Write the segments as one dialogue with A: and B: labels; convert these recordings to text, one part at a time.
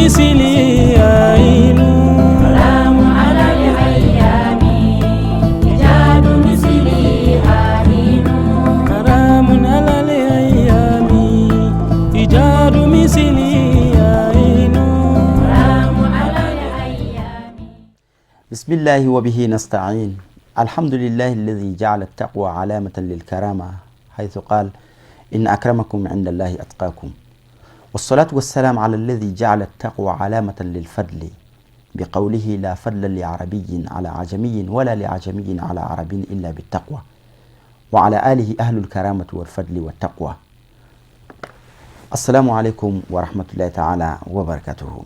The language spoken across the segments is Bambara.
A: مثلي عين.
B: حرام على الأيام إيجاد مثلي عين.
A: حرام على الأيام إيجاد مثلي عين.
B: حرام على الأيام.
C: بسم الله وبه نستعين. الحمد لله الذي جعل التقوى علامة للكرامة، حيث قال: إن أكرمكم عند الله أتقاكم. والصلاة والسلام على الذي جعل التقوى علامة للفضل بقوله: لا فضل لعربي على عجمي ولا لعجمي على عربي إلا بالتقوى، وعلى آله أهل الكرامة والفضل والتقوى. السلام عليكم ورحمة الله تعالى وبركاته.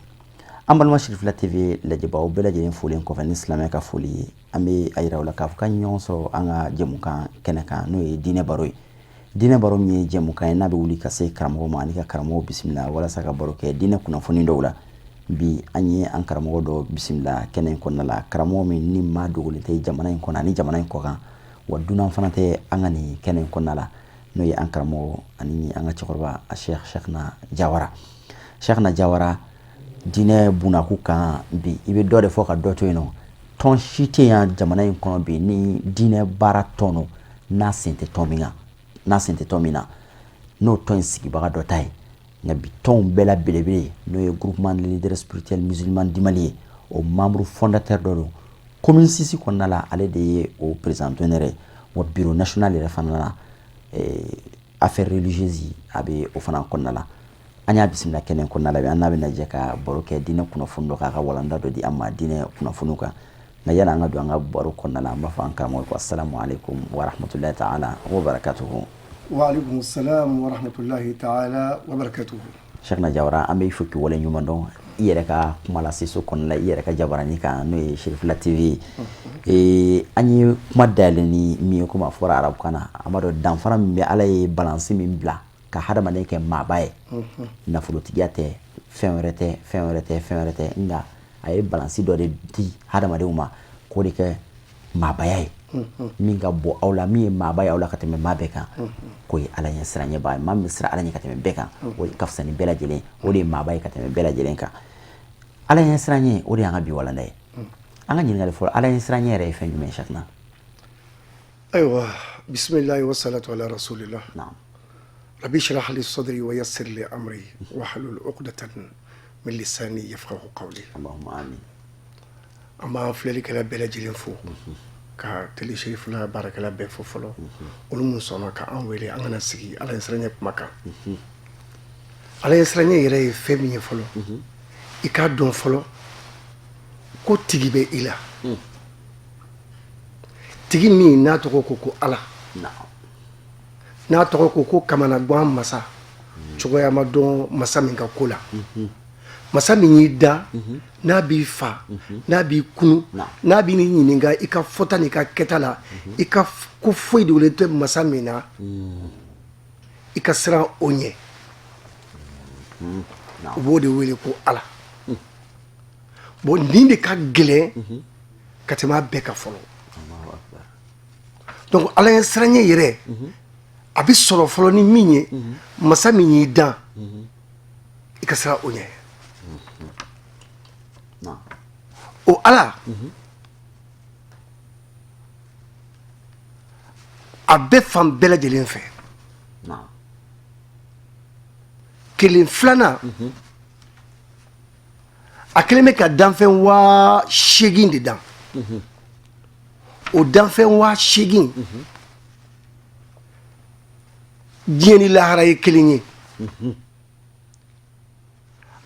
C: An balima Cherifila TV lajɛbaw bɛɛ lajɛlen folen kɔfɛ ni silamɛ ka foli ye, an bɛ a yira u la k'a fɔ k'an ye ɲɔgɔn sɔrɔ an ka jɛmukan kɛnɛ kan, n'o ye diinɛ baro ye. Diinɛ baro min ye jɛmukan ye n'a bɛ wuli ka se karamɔgɔ ma ani ka karamɔgɔ bisimila walasa ka baro kɛ diinɛ kunnafoni dɔw la. Bi, an ye an karamɔgɔ dɔ bisimila kɛnɛ in kɔnɔna la, karamɔgɔ min ni maa dogolen tɛ jamana in kɔnɔ ani jamana in kɔkan, wa dunan fana tɛ an ka nin kɛnɛ in kɔnɔna la, n'o ye an karamɔgɔ ani an ka cɛkɔrɔba a Sheikh Cheikhna Jawara. Cheikhna Jawara, diinɛ bunakun kan bi, i bɛ dɔ de fɔ ka dɔ to yen nɔ. Tɔn si tɛ yan jamana in kɔnɔ bi ni diinɛ baara tɔn don n'a sen tɛ tɔn min kan, n'a sen tɛ tɔn min na, n'o tɔn in sigibaga dɔ ta ye. Nka bi, tɔnw bɛɛ la belebele, n'o ye Groupement de leaders spirituels musulmans du Mali ye, o membre fondateur dɔ don. Commune 6 kɔnɔna la, ale de ye o président d'honneur ye, wa bureau national yɛrɛ fana la, affaires religieuses, a bɛ o fana kɔnɔna la. An y'a bisimila kɛnɛ kɔnɔna la bi, an n'a bɛna jɛ ka baro kɛ diinɛ kunnafoni dɔ kan, ka walanda dɔ di an ma diinɛ kunnafoniw kan. Nka yanni an ka don an ka baro kɔnɔna la, an b'a fɔ an karamɔgɔ ko asalamu aleykum wa rahmatulahi ta'ala wa barakatuhu.
D: وعليكم السلام ورحمة الله تعالى وبركاته.
C: Cheikhna Jawara, an bɛ fo k'i wale ɲuman dɔn i yɛrɛ ka kuma lase so kɔnɔna la, i yɛrɛ ka jabarani kan, n'o ye Cherifila TV ye. An ye kuma dayɛlɛ ni min ye, komi a fɔra arabukan na, an b'a dɔn danfara min bɛ Ala ye balance min bila ka hadamaden kɛ maaba ye, nafolotigiya tɛ, fɛn wɛrɛ tɛ, fɛn wɛrɛ tɛ, fɛn wɛrɛ tɛ, nka a ye balance dɔ de di hadamadenw ma k'o de kɛ maabaya ye. Min ka bɔ aw la, min ye maaba ye aw la ka tɛmɛ maa bɛɛ kan, k'o ye Ala ɲɛ siranɲɛba ye. Maa min bɛ siran Ala ɲɛ ka tɛmɛ bɛɛ kan, o de ka fisa ni bɛɛ lajɛlen, o de ye maaba ye ka tɛmɛ bɛɛ lajɛlen kan. Ala ɲɛ siranɲɛ, o de y'an ka bi walanda ye. An ka ɲininkali fɔlɔ, Ala ɲɛ siranɲɛ yɛrɛ ye fɛn jumɛn ye, Cheikhna?
D: أيوة، بسم الله والصلاة على رسول الله. ربي اشرح لي صدري ويسر لي أمري واحلل عقدة من لساني يفقه قولي.
C: اللهم آمين.
D: An b'an filɛlikɛla bɛɛ lajɛlen fo, ka télé Cherifila baarakɛla bɛɛ fo fɔlɔ, olu mun sɔnna ka an wele an kana sigi Ala ɲɛ siranɲɛ kuma kan. Ala ɲɛ siranɲɛ yɛrɛ ye fɛn min ye fɔlɔ, i k'a dɔn fɔlɔ ko tigi bɛ i la, tigi min n'a tɔgɔ ko Ala, n'a tɔgɔ ko kamanagan masa, cogoya ma dɔn masa min ka ko la, masa min y'i da, n'a b'i fa, n'a b'i kunu, n'a b'i ɲininka i ka fɔta n'i ka kɛta la. I ka ko foyi de wele tɛ masa min na, i ka siran o ɲɛ. U b'o de wele ko Ala. Bon, nin de ka gɛlɛn ka tɛmɛ a bɛɛ kan fɔlɔ.
C: Allahu akbar.
D: Donc Ala ɲɛ siranɲɛ yɛrɛ, a bɛ sɔrɔ fɔlɔ ni min ye, masa min y'i dan, i ka siran o ɲɛ. O Ala, a bɛ fan bɛɛ lajɛlen fɛ. Kelen filanan, a kɛlen bɛ ka danfɛn 8000 de dan. O danfɛn 8000, diɲɛ ni lahara ye kelen ye.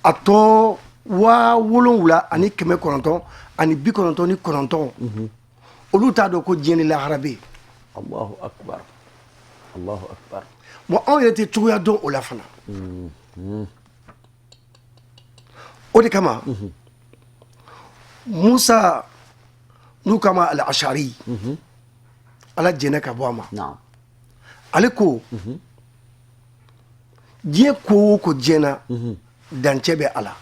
D: A tɔ 7999, olu t'a dɔn ko diɲɛ ni lahara bɛ yen.
C: Allahu akbar, Allahu akbar.
D: Bon, anw yɛrɛ tɛ cogoya dɔn o la fana. O de kama Musa, n'u k'a ma Al-Ashari, Ala jɛnɛ ka bɔ a ma, ale ko diɲɛ ko o ko diɲɛ na, dancɛ bɛ a la.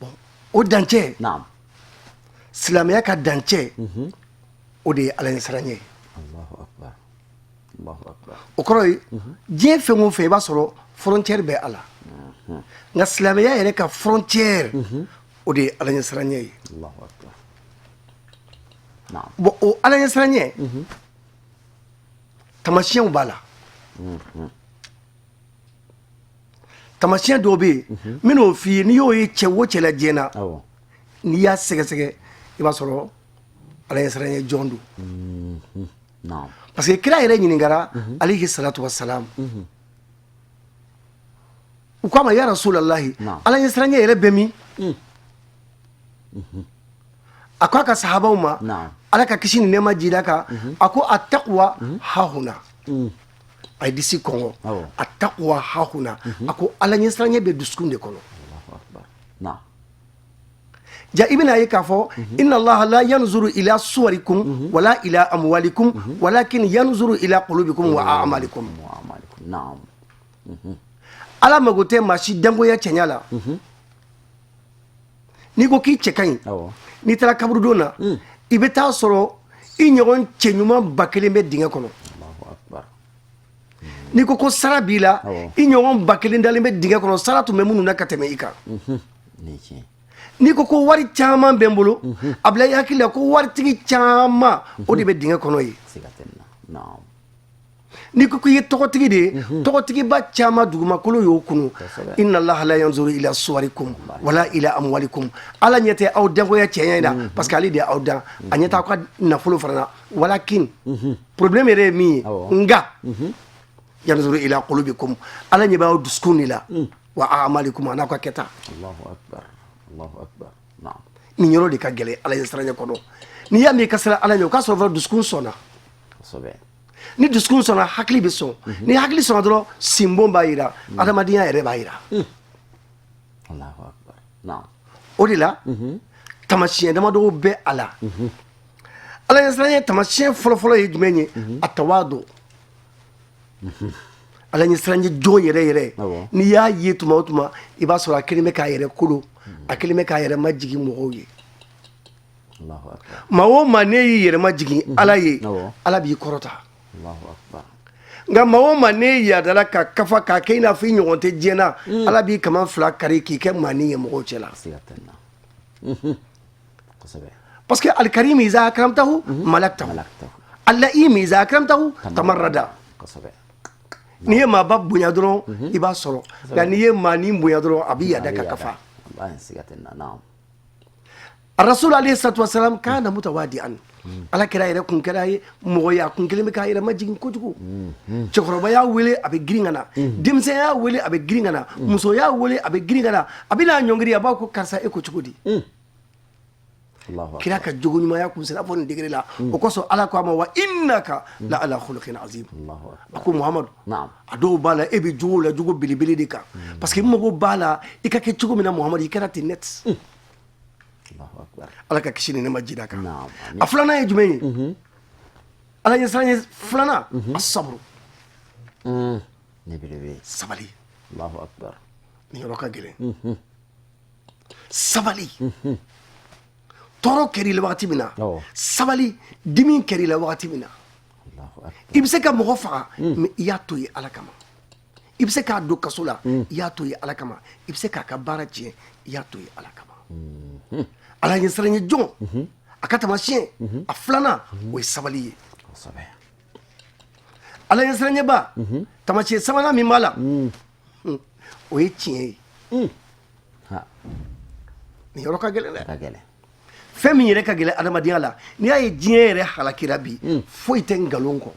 D: Bon, o dancɛ, silamɛya ka dancɛ, o de ye Ala ɲɛsiranɲɛ ye.
C: Allahu akbar, Allahu akbar.
D: O kɔrɔ ye, diɲɛ fɛn o fɛn, i b'a sɔrɔ frontière bɛ a la. Nka silamɛya yɛrɛ ka frontière, o de ye Ala ɲɛsiranɲɛ ye.
C: Allahu akbar, naam.
D: Bon, o Ala ɲɛsiranɲɛ, tamasiyɛnw b'a la. Tamasiyɛn dɔw bɛ yen, n bɛn'o f'i ye. N'i y'o ye cɛ o cɛ la diɲɛ na, n'i y'a sɛgɛsɛgɛ, i b'a sɔrɔ Ala ɲɛsiranɲɛ jɔn don. Parce que kira yɛrɛ ɲininkara, alayhi salatu wasalam, u k'a ma: ya Rasulalahi, Ala ɲɛsiranɲɛ yɛrɛ bɛ min? A ko a ka sahabaw ma, Ala ka kisi ni nɛɛma jida kan, a ko: attaqwa hahuna. A ye disi kɔngɔ. Attaqwa hahuna. A ko Ala ɲɛsiranɲɛ bɛ dusukun de kɔnɔ.
C: Allahu akbar, naam.
D: Ja, i bɛna ye k'a fɔ: inna Allaha la yanzuru ila suwarikum wala ila amwalikum walakin yanzuru ila qulubikum wa a'malikum.
C: Wa amalikum, naam.
D: Ala mago tɛ maa si dangoya cɛɲa la. N'i ko k'i cɛ ka ɲi, n'i taara kaburudon na, i bɛ taa sɔrɔ i ɲɔgɔn cɛ ɲuman 1000 bɛ dingɛ kɔnɔ.
C: Allahu akbar.
D: N'i ko ko sara b'i la, i ɲɔgɔn 1000 dalen bɛ dingɛ kɔnɔ, sara tun bɛ minnu na ka tɛmɛ i kan.
C: Nin ye tiɲɛ.
D: N'i ko ko wari caman bɛ n bolo, a bila i hakili la ko waritigi caman, o de bɛ dingɛ kɔnɔ yen.
C: Siga tɛ nin na, naam.
D: N'i ko k'i ye tɔgɔtigi de ye, tɔgɔtigiba caman dugumakolo y'o kunu. Inna Allaha la yanzuru ila suwarikum wala ila amwalikum. Ala ɲɛ tɛ aw dangoya cɛɲɛ in na, parce que ale de y'aw dan. A ɲɛ t'aw ka nafolo fana na. Walakin, problème yɛrɛ ye min ye, nka yanzuru ila qulubikum, Ala ɲɛ b'aw dusukun de la, wa a'malikum, a n'aw ka kɛta.
C: Allahu akbar, Allahu akbar, naam.
D: Nin yɔrɔ de ka gɛlɛn Ala ɲɛ siranɲɛ kɔnɔ. N'i y'a mɛn i ka siran Ala ɲɛ, o k'a sɔrɔ fɔlɔ dusukun sɔnna. Ni dusukun sɔnna, hakili bɛ sɔn. Ni hakili sɔnna dɔrɔn, sinbon b'a yira, adamadenya yɛrɛ b'a yira.
C: Allahu akbar, naam.
D: O de la, tamasiyɛn damadɔw bɛ a la. Ala ɲɛsiranɲɛ tamasiyɛn fɔlɔfɔlɔ ye jumɛn ye? A tawadu. Ala ɲɛsiranɲɛ jɔn yɛrɛ yɛrɛ, n'i y'a ye tuma o tuma, i b'a sɔrɔ a kelen bɛ k'a yɛrɛ kolo, a kelen bɛ k'a yɛrɛ majigin mɔgɔw ye.
C: Allahu akbar.
D: Maa o maa n'e y'i yɛrɛ majigin Ala ye, Ala b'i kɔrɔta.
C: Allahu akbar.
D: Nka maa o maa n'e yadala ka kafa k'a kɛ i n'a fɔ i ɲɔgɔn tɛ diɲɛ na, Ala b'i kaman fila kari k'i kɛ maanin ye mɔgɔw cɛ la.
C: Siga tɛ nin na, kosɛbɛ.
D: Parce que alkarim iza akramtahu malaktahu,
C: malaktahu,
D: allaim iza akramtahu tamarrada. N'i ye maaba bonya dɔrɔn, i b'a sɔrɔ. Nka n'i ye maanin bonya dɔrɔn, a b'i yada ka kafa.
C: Wallahi, siga tɛ nin na, naam.
D: Rasul alayhi salatu wasalam kana mutawadi'an. Ala kira yɛrɛ kun kɛra ye mɔgɔ ye, a kun kelen bɛ k'a yɛrɛ majigin kojugu. Cɛkɔrɔba y'a wele, a bɛ girin ka na. Denmisɛn y'a wele, a bɛ girin ka na. Muso y'a wele, a bɛ girin ka na. A bɛ n'a ɲɔngiri, a b'a ko: karisa, e ko cogo di?
C: Allahu
D: Kira ka jogo ɲumanya kun sera fɔ nin degré la. O kosɔn Ala ko a ma: wa innaka la ala khuluqin azim.
C: Allahu
D: A
C: akbar.
D: ko: Muhamadu, a dɔw b'a la, e bɛ jogo la, jogo belebele de kan, parce que n mago b'a la i ka kɛ cogo min na, Muhamadu, i kɛra ten net.
C: Allahu akbar.
D: Ala ka kisi ni nɛɛma jida kan.
C: Naam.
D: A filanan ye jumɛn ye? Ala ɲɛsiran ye filanan, a saburu.
C: Ne belebele.
D: Sabali.
C: Allahu akbar.
D: Nin yɔrɔ ka gɛlɛn. Sabali, tɔɔrɔ kɛr'i la wagati min na, sabali. Dimi kɛr'i la wagati min na,
C: Allahu akbar.
D: i bɛ se ka mɔgɔ faga, mais i y'a to yen Ala kama. I bɛ se k'a don kaso la, i y'a to yen Ala kama. I bɛ se k'a ka baara tiɲɛ, i y'a to yen Ala kama. Ala ɲɛsiranɲɛ jɔn, a ka tamasiyɛn a filanan, o ye sabali ye. Ala ɲɛsiranɲɛba tamasiyɛn sabanan min b'a la, o ye tiɲɛ ye. Nin yɔrɔ ka gɛlɛn dɛ.
C: Ka gɛlɛn.
D: Fɛn min yɛrɛ ka gɛlɛn adamadenya la, n'i y'a ye diɲɛ yɛrɛ halakira bi, foyi tɛ nkalon kɔ.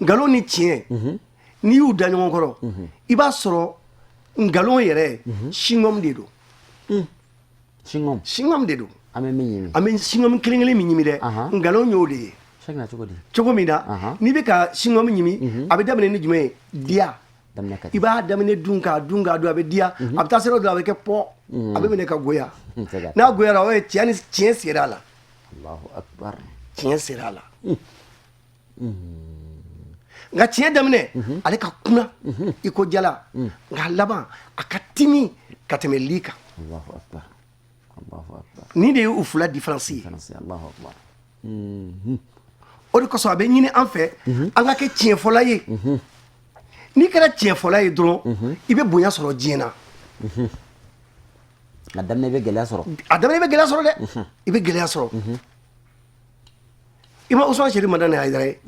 D: Nkalon ni tiɲɛ, n'i y'u da ɲɔgɔn kɔrɔ, i b'a sɔrɔ nkalon yɛrɛ chewing-gum de don.
C: Chewing-gum.
D: Chewing-gum de don.
C: An bɛ min ɲimi.
D: An bɛ chewing-gum kelen kelen min ɲimi dɛ, nkalon y'o de ye.
C: Sɛgina, cogo di?
D: Cogo min na, n'i bɛ ka chewing-gum ɲimi, a bɛ daminɛ ni jumɛn ye? Diya.
C: Daminɛ ka di.
D: I b'a daminɛ dun k'a dun k'a dun, a bɛ diya. A bɛ taa se yɔrɔ dɔ la, a bɛ kɛ pɔ, a bɛ minɛ ka goya. N'a goyara, o ye tiɲɛ ni tiɲɛ sera a la.
C: Allahu akbar.
D: Tiɲɛ sera a la. Nka tiɲɛ daminɛ, ale ka kunna i ko jala, nka laban, a ka timi ka tɛmɛ li kan.
C: Allahu akbar, Allahu akbar.
D: Nin de ye u fila différence ye.
C: Différence, Allahu akbar.
D: O de kosɔn a bɛ ɲini an fɛ, an ka kɛ tiɲɛfɔla ye. N'i kɛra tiɲɛfɔla ye dɔrɔn, i bɛ bonya sɔrɔ diɲɛ na.
C: A daminɛ, i bɛ gɛlɛya sɔrɔ.
D: A daminɛ, i bɛ gɛlɛya sɔrɔ dɛ, i bɛ gɛlɛya sɔrɔ. I ma Usumani Sɛrifu Madani Hayidara ye?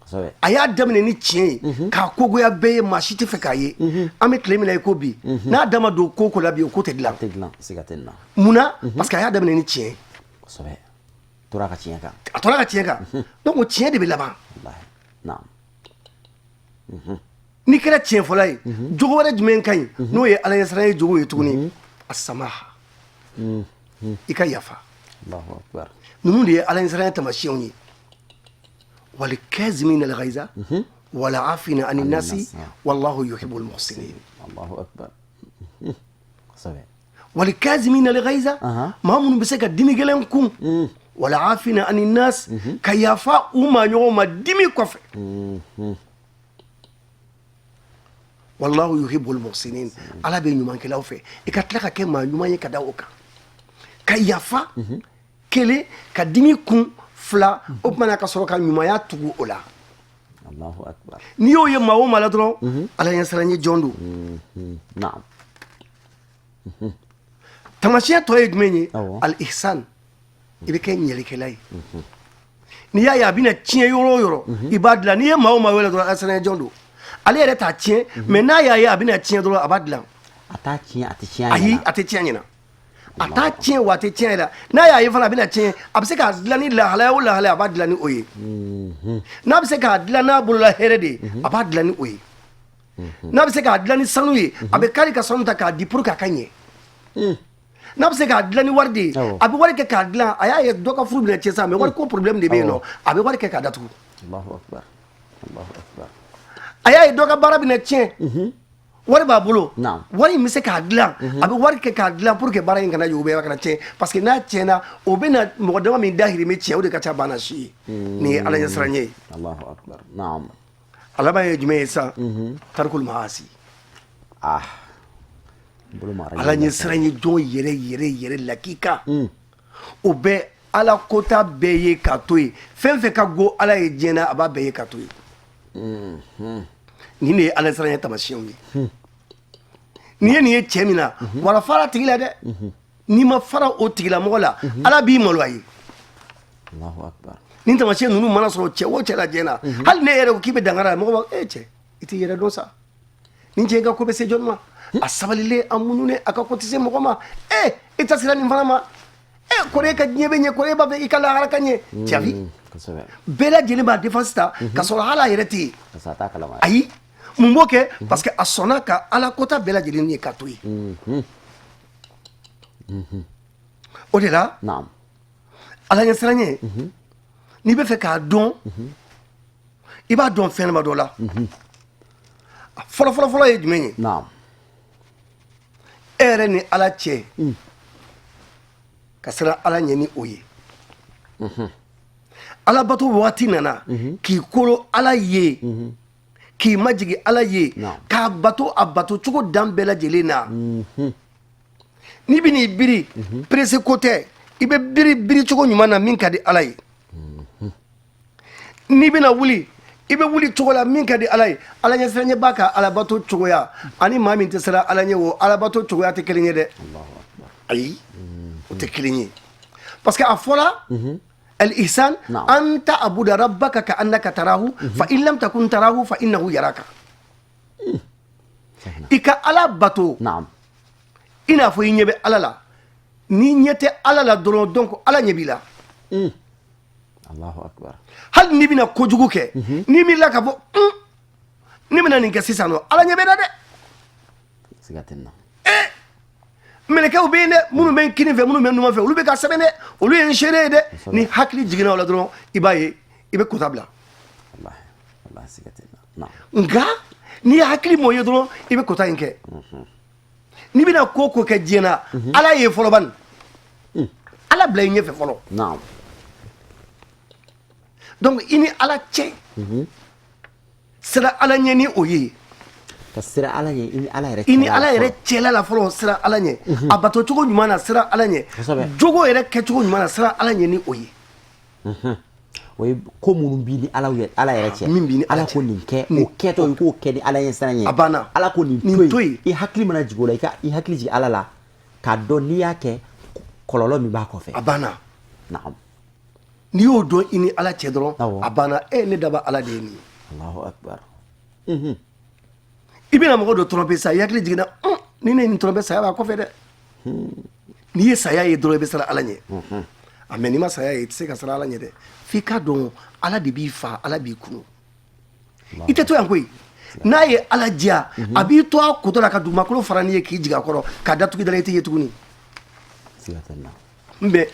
C: Kosɛbɛ.
D: A y'a daminɛ ni tiɲɛ ye k'a kogoya bɛɛ ye, maa si tɛ fɛ k'a ye. An bɛ tile min na i ko bi, n'a da ma don ko o ko la bi, o ko tɛ dilan.
C: Tɛ dilan, siga tɛ nin na.
D: Mun na? Parce que a y'a daminɛ ni tiɲɛ ye.
C: Kosɛbɛ, tora ka tiɲɛ kan.
D: A tora ka tiɲɛ kan, donc o tiɲɛ de bɛ laban.
C: Walahi, naam.
D: N'i kɛra tiɲɛfɔla ye, jogo wɛrɛ jumɛn ka ɲi n'o ye Ala ɲɛsiran ye jogo ye tuguni? A samaha, i ka yafa.
C: Allahu akbar.
D: Ninnu de ye Ala ɲɛsiran tamasiyɛnw ye. Wal kazimina al ghaiza wal afina anin nasi wallahu yuhibbul muhsinin.
C: Allahu akbar, kosɛbɛ.
D: Wal kazimina al ghaiza, maa minnu bɛ se ka dimi gɛlɛn kun, wal afina anin nas, ka yafa u maa ɲɔgɔn ma dimi kɔfɛ, wallahu yuhibbul muhsinin, Ala bɛ ɲumankɛlaw fɛ. I ka tila ka kɛ maa ɲuman ye ka da o kan, ka yafa kelen, ka dimi kun fila, o tuma na ka sɔrɔ ka ɲumanya tugu o la.
C: Allahu akbar.
D: N'i y'o ye maa o maa la dɔrɔn, Ala ɲɛsiran ye jɔn don.
C: Naam.
D: Tamasiyɛn tɔ ye jumɛn ye?
C: Awɔ.
D: Al ihsan, i bɛ kɛ ɲɛlikɛla ye. N'i y'a ye a bɛna tiɲɛ yɔrɔ o yɔrɔ, i b'a dilan. N'i ye maa o maa wele dɔrɔn, ala ɲɛsiran ye jɔn don. Ale yɛrɛ t'a tiɲɛ, mais n'a y'a ye a bɛna tiɲɛ dɔrɔn, a b'a dilan.
C: A t'a tiɲɛ, a tɛ tiɲɛ a
D: Ayi.
C: ɲɛna.
D: A tɛ tiɲɛ ɲɛna, a t'a tiɲɛ wa a tɛ tiɲɛ yɛrɛ. N'a y'a ye fana a bɛna tiɲɛ, a bɛ se k'a dilan ni lahalaya o lahalaya, a b'a dilan ni o ye. N'a bɛ se k'a dilan n'a bolola hɛrɛ de ye, a b'a dilan ni o ye. N'a bɛ se k'a dilan ni sanu ye, a bɛ kari ka sanu ta k'a di pour que a ka ɲɛ. N'a bɛ se k'a dilan ni wari de ye, a bɛ wari kɛ k'a dilan. A y'a ye dɔ ka furu bɛna tiɲɛ sa, mais wari ko problème de bɛ yen nɔ, a bɛ wari kɛ k'a datugu.
C: Allahu akbar, Allahu akbar.
D: A y'a ye dɔ ka baara bɛna tiɲɛ, wari b'a bolo, wari in bɛ se k'a dilan, a bɛ wari kɛ k'a dilan pour que baara in kana yuguba, kana tiɲɛ, parce que n'a tiɲɛna, o bɛna mɔgɔ dama min dahirimɛ tiɲɛ, o de ka ca banna si ye. Nin ye Ala ɲɛsiranɲɛ ye.
C: Allahu akbar, naam.
D: A laban ye jumɛn ye sisan? Tarikul maasi.
C: Ah, bolo mara.
D: Ala ɲɛsiranɲɛ jɔn yɛrɛ yɛrɛ yɛrɛ lakika, o bɛ Ala kota bɛɛ ye k'a to yen. Fɛn fɛn ka go Ala ye diɲɛ na, a b'a bɛɛ ye k'a to yen. Nin de ye Ala ɲɛsiranɲɛ tamasiyɛnw ye. N'i ye nin ye cɛ min na, wala fara tigi la dɛ, n'i ma fara o tigilamɔgɔ la, Ala b'i malo a ye.
C: Allahu akbar.
D: Nin tamasiyɛn ninnu mana sɔrɔ cɛ o cɛ la diɲɛ na, hali ne yɛrɛ ko k'i bɛ dankari a la, mɔgɔ b'a fɔ e cɛ, i t'i yɛrɛ dɔn sa. Nin cɛ in ka ko bɛ se jɔnni ma? A sabalilen, a muɲunen, a ka ko tɛ se mɔgɔ ma. E i ta sera nin fana ma. E kɔrɔ, e ka diɲɛ bɛ ɲɛ, kɔrɔ e b'a fɛ i ka lahara ka ɲɛ jabi. Bɛɛ lajɛlen b'a défense ta ka sɔrɔ hali a yɛrɛ tɛ yen.
C: Parce que a t'a kalama.
D: Ayi, mun b'o kɛ? Parce que a sɔnna ka Ala kota bɛɛ lajɛlen ye k'a to yen. O de la, Ala ɲɛsiranɲɛ, n'i bɛ fɛ k'a dɔn, i b'a dɔn fɛn dɔ la. A fɔlɔ fɔlɔ fɔlɔ ye jumɛn ye? E yɛrɛ ni Ala cɛ, ka siran Ala ɲɛ ni o ye. Ala bato waati nana, k'i kolo Ala ye, k'i majigi Ala ye, k'a bato a bato cogo dan bɛɛ lajɛlen na. N'i bɛ n'i biri, pressé ko tɛ, i bɛ biri biri cogo ɲuman na min ka di Ala ye. N'i bɛna wuli, i bɛ wuli cogo la min ka di Ala ye. Ala ɲɛsiranɲɛ b'a ka alabato cogoya ani maa min tɛ siran Ala ɲɛ, o alabato cogoya tɛ kelen ye dɛ. Ayi, o tɛ kelen ye, parce que a fɔra al-ihsan an ta'buda rabbaka ka annaka tarahu fa in lam takun tarahu fa innahu yaraka. I ka Ala bato i n'a fɔ i ɲɛ bɛ Ala la. N'i ɲɛ tɛ Ala la dɔrɔn, donc Ala ɲɛ b'i la.
C: Allahu akbar.
D: Hali n'i bɛna kojugu kɛ, n'i miirila k'a fɔ ne bɛna nin kɛ sisan nɔ, Ala ɲɛ bɛ na dɛ.
C: Siga tɛ nin na.
D: Mɛlɛkɛw bɛ yen dɛ, minnu bɛ n kini fɛ, minnu bɛ n numan fɛ, olu bɛ ka sɛbɛn dɛ, olu ye n seere ye dɛ. Ni hakili jiginna o la dɔrɔn, i b'a ye i bɛ kota bila.
C: Wallahi, wallahi, siga tɛ nin na.
D: Nka n'i ye hakili m'o ye dɔrɔn, i bɛ kota in kɛ. N'i bɛna ko o ko kɛ diɲɛ na, Ala ye fɔlɔ bani, Ala bila i ɲɛfɛ fɔlɔ. Donc i ni Ala cɛ, siran Ala ɲɛ ni o ye.
C: Ka siran Ala ɲɛ, i ni Ala yɛrɛ.
D: I ni Ala yɛrɛ cɛla la fɔlɔ, siran Ala ɲɛ. A bato cogo ɲuman na, siran Ala ɲɛ. Jogo yɛrɛ kɛcogo ɲuman na, siran Ala ɲɛ ni o ye.
C: O ye ko minnu b'i ni Ala yɛrɛ, Ala yɛrɛ cɛ.
D: Min b'i ni Ala
C: Ala ko
D: cɛ.
C: nin kɛ, o kɛtɔ i k'o kɛ ni Ala ɲɛsiranɲɛ ye.
D: A banna.
C: Ala ko nin
D: Nin
C: to
D: to
C: yen.
D: yen.
C: I hakili mana jigin o la, i ka i hakili jigin Ala la k'a dɔn n'i y'a kɛ, kɔlɔlɔ min b'a kɔfɛ.
D: A banna.
C: Naam.
D: N'i y'o dɔn i ni Ala cɛ dɔrɔn,
C: Awɔ.
D: a banna. E ne daba Ala de ye nin ye.
C: Allahu akbar.
D: I bɛna mɔgɔ dɔ tromper sa, i hakili jiginna, ni ne ye nin tromper, saya b'a kɔfɛ dɛ. N'i ye saya ye dɔrɔn, i bɛ siran Ala ɲɛ. A mais n'i ma saya ye, i tɛ se ka siran Ala ɲɛ dɛ. F'i k'a dɔn Ala de b'i fa, Ala b'i kunu. I tɛ to yan koyi. N'a ye Ala diya, a b'i to a kotɔ la ka dugumakolo fara n'i ye, k'i jigin a kɔrɔ k'a datugu i da la, i tɛ ye tuguni.
C: Siga tɛ nin na.
D: Mais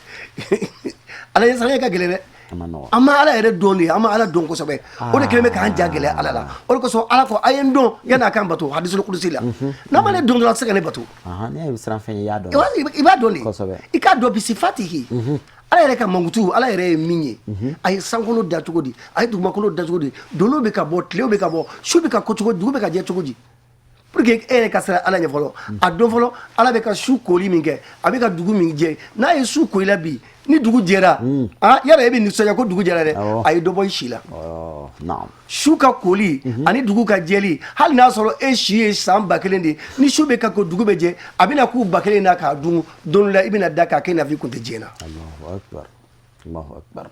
D: Ala ɲɛsiranɲɛ ka gɛlɛn dɛ.
C: A ma nɔgɔn.
D: An ma Ala yɛrɛ dɔn de, an ma Ala dɔn kosɛbɛ. O de kɛlen bɛ k'an ja gɛlɛya Ala la. O de kosɔn Ala ko a ye n dɔn yanni a k'an bato, hadisul kudusi la. N'a ma ne dɔn dɔrɔn, a tɛ se ka ne bato.
C: Ahan, n'i y'a ye i bɛ siran fɛn ɲɛ, i y'a dɔn.
D: I b'a dɔn de.
C: Kosɛbɛ.
D: I k'a dɔn bisifatihi, Ala yɛrɛ ka mankutu, Ala yɛrɛ ye min ye, a ye sankolo da cogo di, a ye dugumakolo da cogo di, dolo bɛ ka bɔ, tile bɛ ka bɔ, su bɛ ka ko cogo di, dugu bɛ ka jɛ cogo di, pour que e yɛrɛ ka siran Ala ɲɛ fɔlɔ. A dɔn fɔlɔ Ala bɛ ka su koli min kɛ, a bɛ ka dugu min jɛ. N'a ye su ko i la bi, ni dugu jɛra, ah, yala e bɛ nisɔndiya ko dugu jɛra dɛ.
C: Awɔ.
D: A ye dɔ bɔ i si la.
C: Ɔ, naam.
D: Su ka koli ani dugu ka jɛli, hali n'a sɔrɔ e si ye san 1000 de ye, ni su bɛ ka ko, dugu bɛ jɛ, a bɛna k'u 1000 na k'a dun. Don dɔ la, i bɛna da k'a kɛ i n'a fɔ i kun tɛ diɲɛ na.
C: Allahu akbar. Allahu akbar.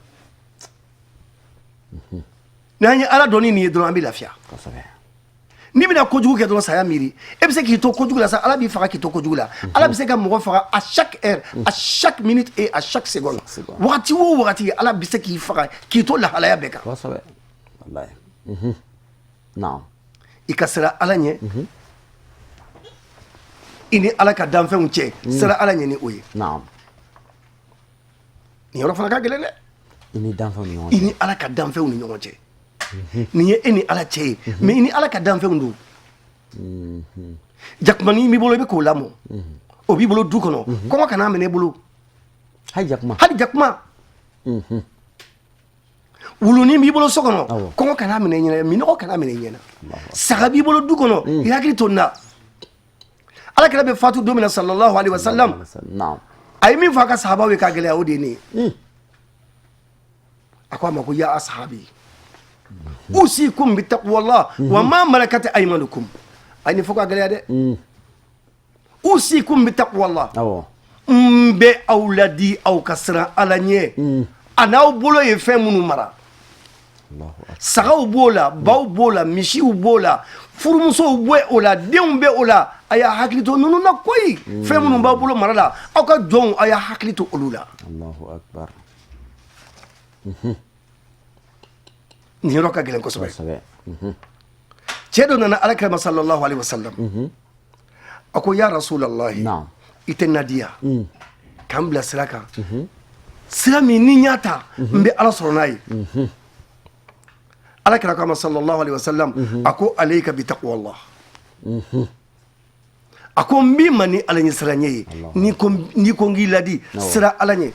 D: N'an ye Ala dɔn ni nin ye dɔrɔn, an bɛ lafiya.
C: Kosɛbɛ.
D: N'i bɛna kojugu kɛ dɔrɔn, saya miiri. E bɛ se k'i to kojugu la sa, Ala b'i faga k'i to kojugu la. Ala bɛ se ka mɔgɔ faga à chaque heure, à chaque minute et à chaque seconde.
C: Seconde.
D: Wagati o wagati, Ala bɛ se k'i faga k'i to lahalaya bɛɛ kan.
C: Kosɛbɛ. Wallahi. Naam.
D: I ka siran Ala ɲɛ i ni Ala ka danfɛnw cɛ, siran Ala ɲɛ ni o ye.
C: Naam.
D: Nin yɔrɔ fana ka gɛlɛn dɛ.
C: I ni danfɛnw ni ɲɔgɔn
D: I
C: cɛ.
D: ni Ala ka danfɛnw ni ɲɔgɔn cɛ. Nin ye e ni Ala cɛ ye, mais i ni Ala ka danfɛnw don. Jakumanin b'i bolo, i bɛ k'o lamɔ, o b'i bolo du kɔnɔ, kɔngɔ kana minɛ i bolo.
C: Hali jakuma.
D: Hali jakuma. Wulunin b'i bolo so kɔnɔ,
C: Awɔ.
D: kɔngɔ kana minɛ i ɲɛna, minɔgɔ kana minɛ i ɲɛna. Saga b'i bolo du kɔnɔ, i hakili to nin na. Ala kira bɛ fatu don min na, sallallahu alaihi wasallam,
C: Naam.
D: a ye min fɔ a ka sahabaw ye k'a gɛlɛya, o de ye nin ye. A ko a ma ko: ya ashabi, usikum bi taqwallah wa ma malakat aymanukum. A ye nin fɔ k'a gɛlɛya dɛ. Usikum bi taqwallah.
C: Awɔ.
D: N bɛ aw ladi aw ka siran Ala ɲɛ, a n'aw bolo ye fɛn minnu mara.
C: Allahu akbar.
D: Sagaw b'o la, baw b'o la, misiw b'o la, furumusow bɛ o la, denw bɛ o la. A y'a hakili to ninnu na koyi. Fɛn minnu b'aw bolo mara la, aw ka jɔnw, a y'a hakili to olu la.
C: Allahu akbar.
D: Nin yɔrɔ ka gɛlɛn kosɛbɛ.
C: Kosɛbɛ.
D: Cɛ dɔ nana Ala kira ma, sallallahu alaihi wasallam. A ko: ya rasulallahi,
C: Naam.
D: i tɛ nadiya k'an bila sira kan, sira min ni n y'a ta, n bɛ Ala sɔrɔ n'a ye? Ala kira ko a ma, sallallahu alaihi wasallam, a ko: alayka bi taqwallah. A ko: n b'i ma ni Ala ɲɛsiranɲɛ ye. N'i ko n k'i ladi, sira Ala ɲɛ.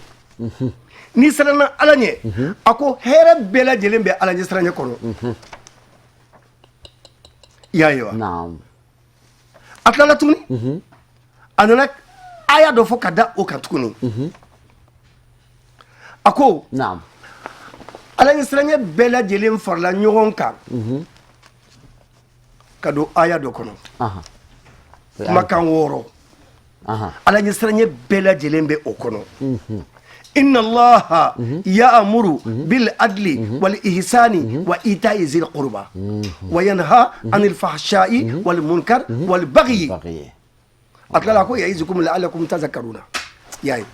D: N'i siranna Ala ɲɛ, a ko hɛrɛ bɛɛ lajɛlen bɛ Ala ɲɛsiranɲɛ kɔnɔ. I y'a ye wa?
C: Naam.
D: A tilala tuguni, a nana aya dɔ fɔ ka da o kan tuguni. A ko:
C: Naam.
D: Ala ɲɛsiranɲɛ bɛɛ lajɛlen farala ɲɔgɔn kan ka don aya dɔ kɔnɔ.
C: Aha.
D: Kumakan 6.
C: Aha.
D: Ala ɲɛsiranɲɛ bɛɛ lajɛlen bɛ o kɔnɔ: inna allaha ya'muru bil adli wal ihsani wa ita'i zil qurba wa yanha anil fahsha'i wal munkar wal baghi.
C: Baghi.
D: A tilala ko: ya'izukum la'allakum tazakkaruna. Y'a ye?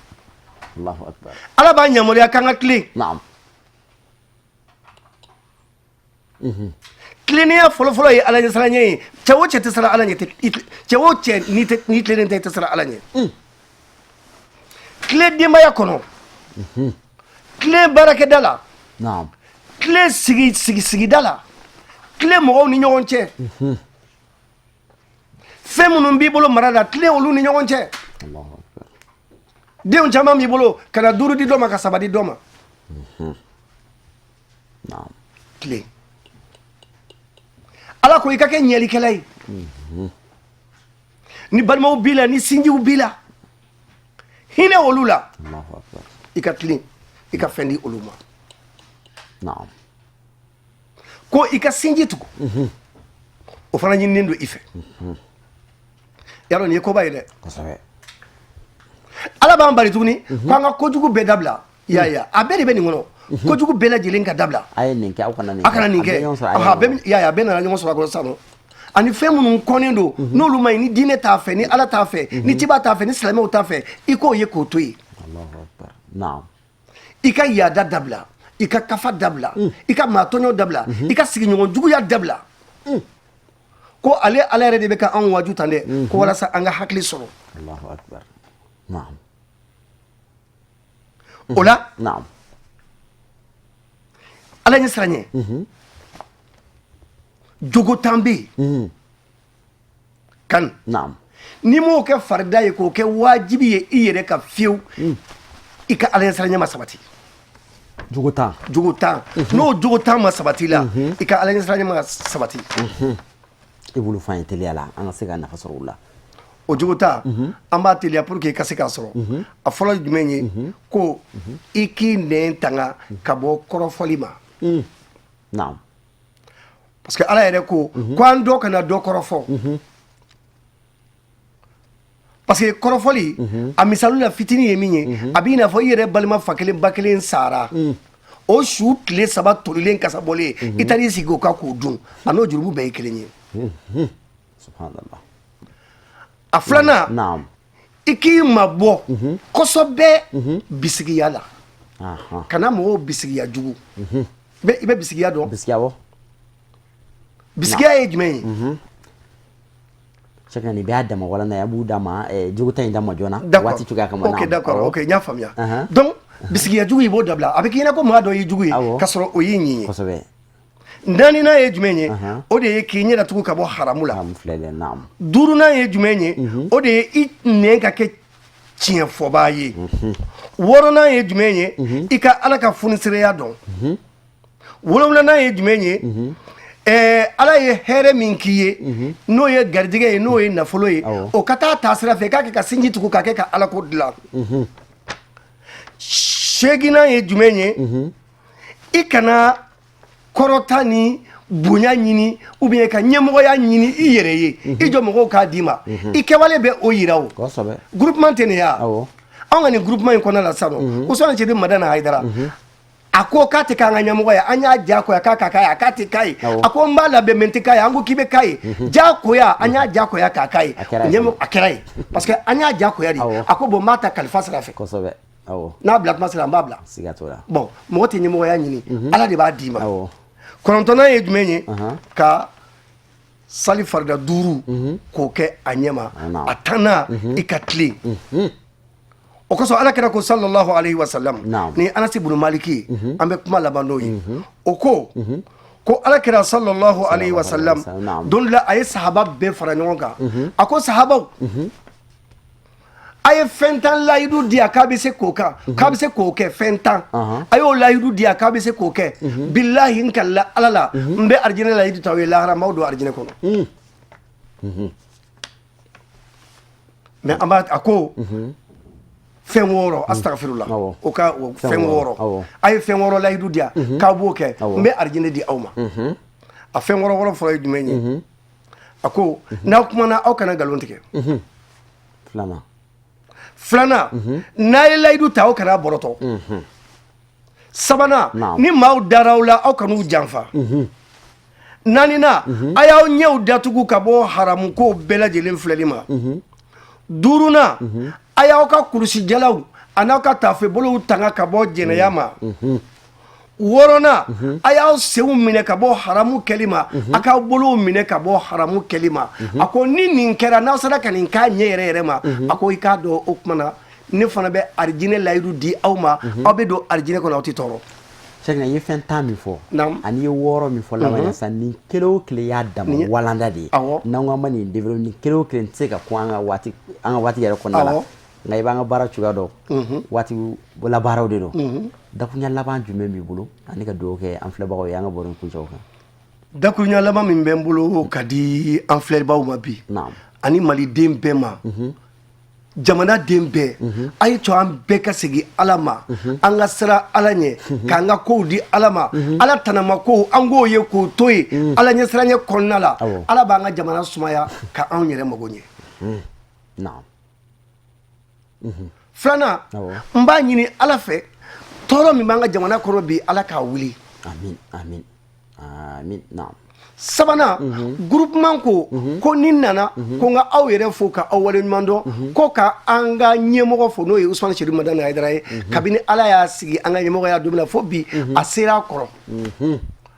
C: Allahu akbar.
D: Ala b'a yamaruya k'an ka tilen.
C: Naam.
D: Tilennenya fɔlɔfɔlɔ ye Ala ɲɛsiranɲɛ ye. Cɛ o cɛ tɛ siran Ala ɲɛ, cɛ o cɛ n'i tilennen tɛ, i tɛ siran Ala ɲɛ. Tilen denbaya kɔnɔ, tilen baarakɛda la,
C: Naam.
D: tilen sigi sigi sigida la, tilen mɔgɔw ni ɲɔgɔn cɛ. Fɛn minnu b'i bolo mara la, tilen olu ni ɲɔgɔn cɛ.
C: Allahu akbar.
D: Denw caman b'i bolo, ka na 5 di dɔ ma, ka 3 di dɔ ma.
C: Naam.
D: Tilen. Ala ko i ka kɛ ɲɛlikɛla ye. Ni balimaw b'i la, ni sinjiw b'i la, hinɛ olu la.
C: Allahu akbar.
D: I ka tilen, i ka fɛn di olu ma.
C: Naam.
D: Ko i ka sinji tugu, o fana ɲininen don i fɛ. Yarɔ, nin ye koba ye dɛ.
C: Kosɛbɛ.
D: Ala b'an bari tuguni ko an ka kojugu bɛɛ dabila. I y'a ye, a bɛɛ de bɛ nin kɔnɔ, kojugu bɛɛ lajɛlen ka dabila.
C: A ye nin kɛ, aw kana nin.
D: A kana nin kɛ. A bɛɛ, i y'a ye, a bɛɛ nana ɲɔgɔn sɔrɔ a kɔnɔ sisan nɔ. Ani fɛn minnu kɔnnen don, n'olu ma ɲi, ni diinɛ t'a fɛ, ni Ala t'a fɛ, ni ciba t'a fɛ, ni silamɛw t'a fɛ, i k'o ye k'o to yen.
C: Allahu akbar, naam.
D: I ka yaada dabila, i ka kafa dabila, i ka maa tɔɲɔ dabila, i ka sigiɲɔgɔn juguya dabila. Ko ale Ala yɛrɛ de bɛ ka anw waju tan dɛ, ko walasa an ka hakili sɔrɔ.
C: Allahu akbar, naam.
D: O la,
C: naam,
D: Ala ɲɛ siran ɲɛ, jogo tan bɛ yen kan.
C: Naam.
D: N'i m'o kɛ farida ye, k'o kɛ wajibi ye i yɛrɛ ka fiyewu, i ka Ala ɲɛ siran ɲɛ ma sabati.
C: Jogo 10.
D: Jogo 10, n'o jogo 10 ma sabati la, i ka Ala ɲɛ siran ɲɛ ma sabati.
C: I bolo fan ye teliya la, an ka se ka nafa sɔrɔ o la.
D: O jogo 10, an b'a teliya pour que i ka se k'a sɔrɔ. A fɔlɔ ye jumɛn ye? Ko i k'i nɛn tanga ka bɔ kɔrɔfɔli ma.
C: Naam.
D: Parce que Ala yɛrɛ ko ko an dɔ kana dɔ kɔrɔfɔ, parce que kɔrɔfɔli, a misali la fitinin ye min ye, a b'i n'a fɔ i yɛrɛ balima fa kelen ba kelen sara, o su tile 3 tolilen kasa bɔlen, i taar'i sigi o kan k'o dun, a n'o jurumu bɛɛ ye kelen ye.
C: Subhanallah.
D: A filanan,
C: Naam.
D: i k'i mabɔ kosɛbɛ bisigiya la. Kana mɔgɔw bisigiya jugu. I bɛ bisigiya dɔn?
C: Bisigiya, awɔ.
D: Bisigiya ye jumɛn ye?
C: Sɛkina, nin bɛɛ y'a dama walanda ye, a b'u d'a ma jogo 10 in d'a ma joona.
D: D'accord.
C: Waati cogoya kama.
D: Ok, d'accord, ok, n y'a faamuya. Donc bisigiya jugu, i b'o dabila. A bɛ k'i ɲɛna ko maa dɔ y'i jugu ye, k'a sɔrɔ o y'i ɲin ye.
C: Kosɛbɛ.
D: Naaninan ye jumɛn ye? O de ye k'i ɲɛ datugu ka bɔ haramu la.
C: Haramu filɛ dɛ, naam.
D: Duurunan ye jumɛn ye? O de ye i nɛn ka kɛ tiɲɛ fɔbaa ye. Wɔɔrɔnan ye jumɛn ye? I ka Ala ka funisireya dɔn. Wolonwulanan ye jumɛn ye? Ala ye hɛrɛ min k'i ye, n'o ye garijɛgɛ ye, n'o ye nafolo ye, o ka taa taasira fɛ, k'a kɛ ka sinji tugu, k'a kɛ ka Ala ko dilan. Seeginnan ye jumɛn ye? I kana kɔrɔta ni bonya ɲini ou bien ka ɲɛmɔgɔya ɲini i yɛrɛ ye, i jɔ mɔgɔw k'a d'i ma. I kɛwale bɛ o yira. O groupement tɛ nin ye wa? Anw ka nin groupement in kɔnɔna la sisan nɔ, Usumani Sedu Madani Hayidara, a ko k'a tɛ k'an ka ɲɛmɔgɔ ye. An y'a diyagoya k'a ka k'a ye, a k'a tɛ k'a ye. A ko n b'a labɛn mais n tɛ k'a ye. An ko k'i bɛ k'a ye, diyagoya, an y'a diyagoya k'a k'a ye. A kɛra ye parce que an y'a diyagoya de. A ko bon, n b'a ta kalifa sira fɛ.
C: Kosɛbɛ, awɔ.
D: N'a bila tuma sera, n b'a bila.
C: Siga t'o la.
D: Bon, mɔgɔ tɛ ɲɛmɔgɔya ɲini, Ala de b'a d'i ma. Kɔnɔntɔnnan ye jumɛn ye? Ka sali farida 5 k'o kɛ a ɲɛ ma. A 10nan, i ka tilen. O kosɔn Ala kɛra ko sallallahu alayhi wa sallam, ni Anasi bunu Maliki ye, an bɛ kuma laban n'o ye, o ko ko Ala kɛra sallallahu alayhi wa sallam, don dɔ la, a ye sahaba bɛɛ fara ɲɔgɔn kan. A ko sahabaw, a ye fɛn 10 layidu di yan k'a bɛ se k'o kan, k'a bɛ se k'o kɛ. Fɛn 10, a y'o layidu di yan k'a bɛ se k'o kɛ. Bilahi, n kalila Ala la, n bɛ arijinɛ layidu ta aw ye, lahara n b'aw don arijinɛ kɔnɔ. Mais an b'a a ko fɛn 6, astagfirullah, o ka fɛn 6, a ye fɛn 6 layidu di yan k'aw b'o kɛ, n bɛ arijinɛ di aw ma. A fɛn 6 wɔɔrɔ fɔlɔ ye jumɛn ye? A ko n'aw kumana, aw kana nkalon tigɛ.
C: Filanan.
D: Filanan, n'a ye layidu ta, aw kana bɔrɔtɔ. Sabanan, ni maaw dara aw la, aw kan'u janfa. Naaninan, a y'aw ɲɛw datugu ka bɔ haramukow bɛɛ lajɛlen filɛli ma. Duurunan, a y'aw ka kulusijalaw a n'aw ka taafebolow tanga ka bɔ jɛnɛya ma. Wɔɔrɔnan, a y'aw senw minɛ ka bɔ haramu kɛli ma, a k'aw bolow minɛ ka bɔ haramu kɛli ma. A ko ni nin kɛra, n'aw sera ka nin k'a ɲɛ yɛrɛ yɛrɛ ma, a ko i k'a dɔn, o tuma na ne fana bɛ arijinɛ layidu di aw ma, aw bɛ don arijinɛ kɔnɔ, aw tɛ tɔɔrɔ.
C: Sɛkina, i ye fɛn 10 min fɔ ani i ye 6 min fɔ laban na sisan, nin kelen o kelen y'a dama walanda de ye. N'an ko an ma nin développer, nin kelen o kelen tɛ se ka kun an ka waati yɛrɛ kɔnɔna la. Nka i b'an ka baara cogoya dɔn, waati labaaraw de don. Dakuruɲa laban jumɛn b'i bolo ani ka dugawu kɛ an filɛbagaw ye an ka baro in kuncɛw kan?
D: Dakuruɲa laban min bɛ n bolo ka di an filɛbagaw ma bi ani maliden bɛɛ ma. Jamana den bɛɛ, a ye to an bɛɛ ka segin Ala ma, an ka siran Ala ɲɛ, k'an ka kow di Ala ma. Ala tanama kow, an k'o ye k'o to yen Ala ɲɛsiranɲɛ kɔnɔna la. Ala b'an ka jamana sumaya ka anw yɛrɛ mago ɲɛ. Filanan, n b'a ɲini Ala fɛ, tɔɔrɔ min b'an ka jamana kɔnɔ bi, Ala k'a wuli.
C: Amin, amin, amin, naam.
D: Sabanan, groupement ko ko ni nana ko n ka aw yɛrɛ fo ka aw waleɲuman dɔn, ko ka an ka ɲɛmɔgɔ fo, n'o ye Usumani Serifu Madani Hayidara ye. Kabini Ala y'a sigi an ka ɲɛmɔgɔya don min na fo bi, a sera a kɔrɔ,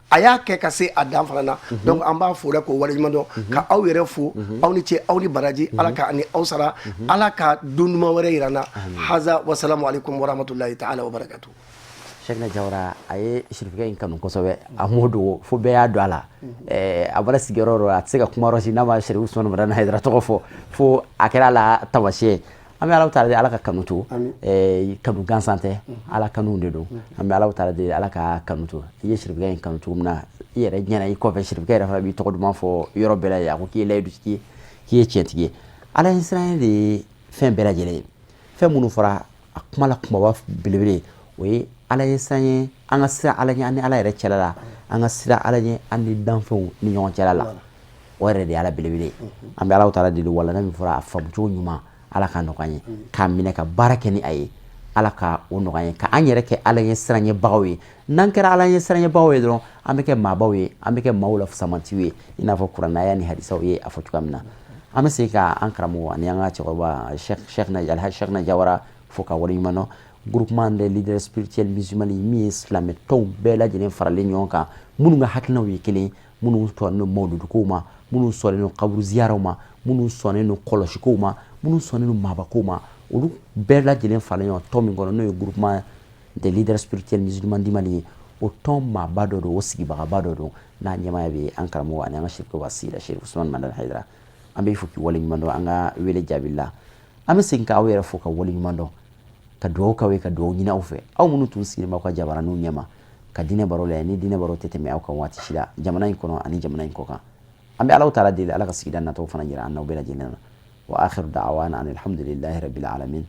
D: a y'a kɛ ka se a dan fana na. Donc an b'a fo la k'o waleɲuman dɔn, ka aw yɛrɛ fo. Aw ni ce, aw ni baraji. Ala ka ani aw sara, Ala ka don duman wɛrɛ yira n na. Haza wasalamu aleykum warahmatulahi taala wabarakatuh.
C: Cheikhna Jawara, a ye sirifikɛ in kanu kosɛbɛ, a m'o dogo fo bɛɛ y'a don a la. A bɔra sigiyɔrɔ yɔrɔ, a tɛ se ka kuma yɔrɔ si n'a ma Serifu Usumani Madani Hayidara tɔgɔ fɔ, fo a kɛra a la taamasiyɛn. An bɛ Ala taala deli, Ala ka kanu to. Kanu gansan tɛ, Ala kanu de don. An bɛ Ala taala deli, Ala ka kanu to. I ye sirifikɛ in kanu cogo min na, i yɛrɛ ɲɛna i kɔfɛ, sirifikɛ yɛrɛ fana b'i tɔgɔ duman fɔ yɔrɔ bɛɛ la. A ko k'i ye layidutigi ye, k'i ye tiɲɛtigi ye. Ala ɲɛsiranɲɛ de ye fɛn bɛɛ lajɛlen ye. Fɛn minnu fɔra a kuma la, kumaba belebele, o ye Ala ɲɛsiranɲɛ, an ka siran Ala ɲɛ an ni Ala yɛrɛ cɛla la, an ka siran Ala ɲɛ an ni danfɛnw ni ɲɔgɔn cɛla la. O yɛrɛ de ye Ala belebele ye. An bɛ Ala taala deli, walanda min fɔra, a faamucogo ɲuman, Ala ka nɔgɔya an ye k'a minɛ ka baara kɛ ni a ye. Ala ka o nɔgɔya an ye, ka an yɛrɛ kɛ Ala ɲɛsiranɲɛbagaw ye. N'an kɛra Ala ɲɛsiranɲɛbagaw ye dɔrɔn, an bɛ kɛ maabaw ye, an bɛ kɛ maaw la fisamantiw ye, i n'a fɔ kuranaya ni hadisaw ye a fɔ cogoya min na. An bɛ segin ka an karamɔgɔ ani an ka cɛkɔrɔba Alhaji Cheikhna Jawara fo ka waleɲuman dɔn. Groupement des leaders spirituels musulmans, min ye silamɛ tɔnw bɛɛ lajɛlen faralen ɲɔgɔn kan, minnu ka hakilinaw ye kelen, minnu sɔnnen don mawuludukow ma, minnu sɔnnen don kaburu ziyaraw ma, minnu sɔnnen don kɔlɔsikow ma, minnu sɔnnen don maabakow ma, olu bɛɛ lajɛlen faralen ɲɔgɔn tɔn min kɔnɔ, n'o ye Groupement des leaders spirituels musulmans du Mali ye, o tɔn maaba dɔ don, o sigibagaba dɔ don, n'a ɲɛmaaya bɛ an karamɔgɔ ani an ka sirikɛ wasila Serifu Usumani Madani Hayidara. An bɛ fo k'i waleɲuman dɔn an ka wele jaabi la. An bɛ segin k'aw yɛrɛ fo ka waleɲuman dɔn, ka dugawu k'aw ye, ka dugawu ɲini aw fɛ, aw minnu tun sigilen b'aw ka jabaraninw ɲɛma ka diinɛ baro la. Ni diinɛ baro tɛ tɛmɛ aw kan waati si la, jamana in kɔnɔ ani jamana in kɔ kan. An bɛ Ala taala deli, Ala ka sigida nataw fana jira an n'aw bɛɛ lajɛlen na. Wa akhiru da'wana an alhamdulillahi rabbil alamin.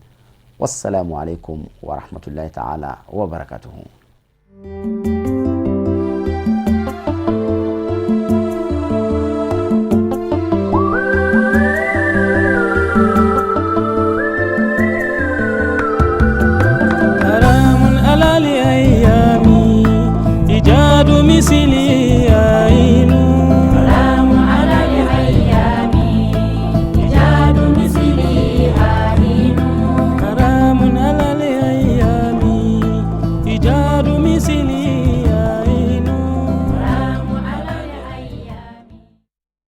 C: Wassalamu alaikum wa rahmatullahi ta'ala wa barakatuhu.